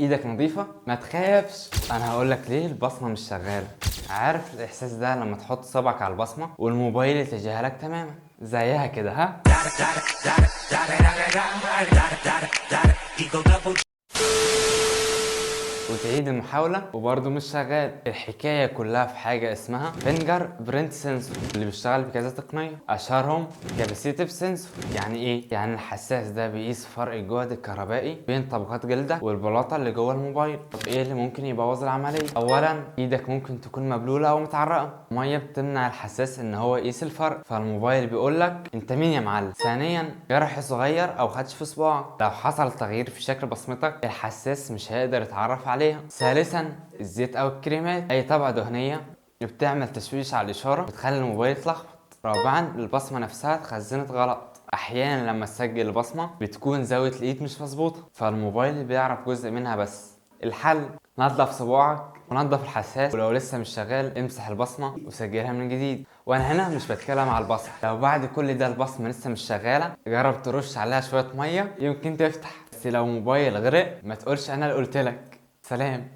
ايدك نظيفة؟ ما تخافش، انا هقولك ليه البصمة مش شغالة. عارف الاحساس ده لما تحط صبعك على البصمة والموبايل يتجاهلك تماما؟ زيها كده. ها، وتعيد المحاولة وبرضه مش شغال. الحكاية كلها في حاجة اسمها fingerprint sensor، اللي بيشتغل بكذا تقنية، اشهرهم capacitive sensor. يعني ايه؟ يعني الحساس ده بيقيس فرق الجهد الكهربائي بين طبقات جلدك والبلاطة اللي جوه الموبايل. طب ايه اللي ممكن يبوظ العملية؟ اولا، ايدك ممكن تكون مبلولة او متعرقة، مية بتمنع الحساس ان هو يقيس الفرق، فالموبايل بيقولك انت مين يا معلم. ثانيا، جرح صغير او خدش في صباعك، لو حصل تغيير في شكل بصمتك الحساس مش هيقدر يتعرف عليها. ثالثا، الزيت او الكريمات، اي طبقة دهنية بتعمل تشويش على الاشارة بتخلي الموبايل يتلخبط. رابعا، البصمة نفسها اتخزنت غلط، احيانا لما تسجل البصمة بتكون زاوية الايد مش مظبوطة، فالموبايل بيعرف جزء منها بس. الحل: نظف صباعك ونظف الحساس، ولو لسه مش شغال امسح البصمة وسجلها من جديد. وانا هنا مش بتكلم على البصمة، لو بعد كل ده البصمة لسه مش شغالة جرب ترش عليها شوية مية يمكن تفتح. بس لو موبايل غرق ما تقولش انا اللي قلت لك. سلام.